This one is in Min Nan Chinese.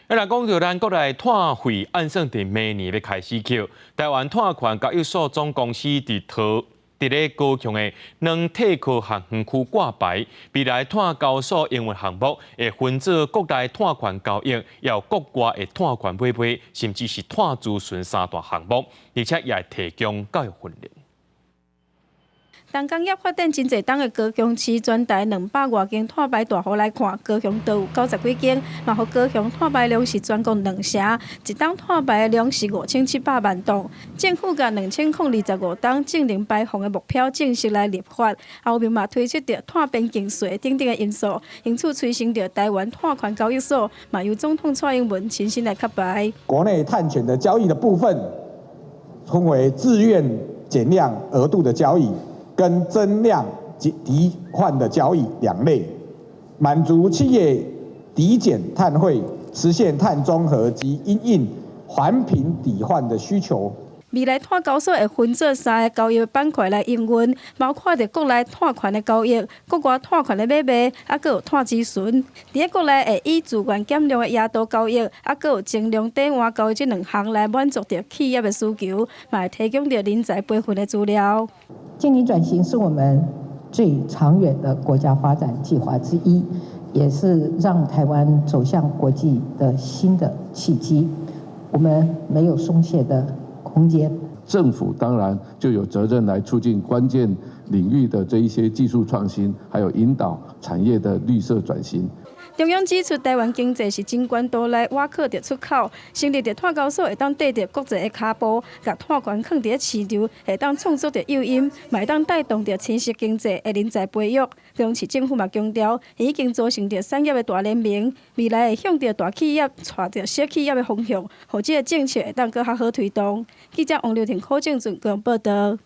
啊，若講著咱國內碳費按算佇明年欲開始扣，台灣碳權交易所總公司佇咧高雄的軟體科學園區掛牌，未來碳交所營運項目會分做國內碳權交易，抑國外的碳權買賣，甚至是碳諮詢三大項目，而且也會提供教育訓練。重工業發展真濟冬的高雄市全台200外間碳排大戶來看，高雄都有90幾間，嘛予高雄碳排量是全國兩成，一冬碳排的量是5700萬噸。政府共2025冬淨零排放的目標正式來立法，後面嘛推出著碳邊境稅等等的因素，因此催生著台灣碳權交易所，嘛由總統蔡英文親身來揭牌。國內碳權的交易的部分，分為自願減量額度的交易，跟增量抵換的交易兩類，滿足企業抵減碳匯、實現碳中和及因應環評抵換的需求。未來碳交所會分做三个交易板塊來營運，包括著國內碳權的交易、國外碳權的買賣，抑閣有碳諮詢。佇咧國內會以自願減量的額度交易，抑閣有增量抵換交易這兩項來滿足著企業的需求，嘛會提供著人才培訓的資料。淨零轉型是我們最長遠的國家發展計劃之一，也是讓台灣走向國際的新的契機。我們沒有鬆懈的空間。政府當然就有責任來促進關鍵領域的這一些技術創新，還有引導產業的綠色轉型。中央指出，台灣經濟是真懸度來倚靠著出口，成立著碳交所會當綴著國際的跤步，共碳權囥佇咧市場，會當創造著誘因，嘛會當帶動著新興經濟的人才培育。高雄市政府嘛強調，已經組成著產業的大聯盟，未來會向著大企業帶著小企業的方向，予這个政策會當閣較好推動。記者王劉婷、柯正俊報導。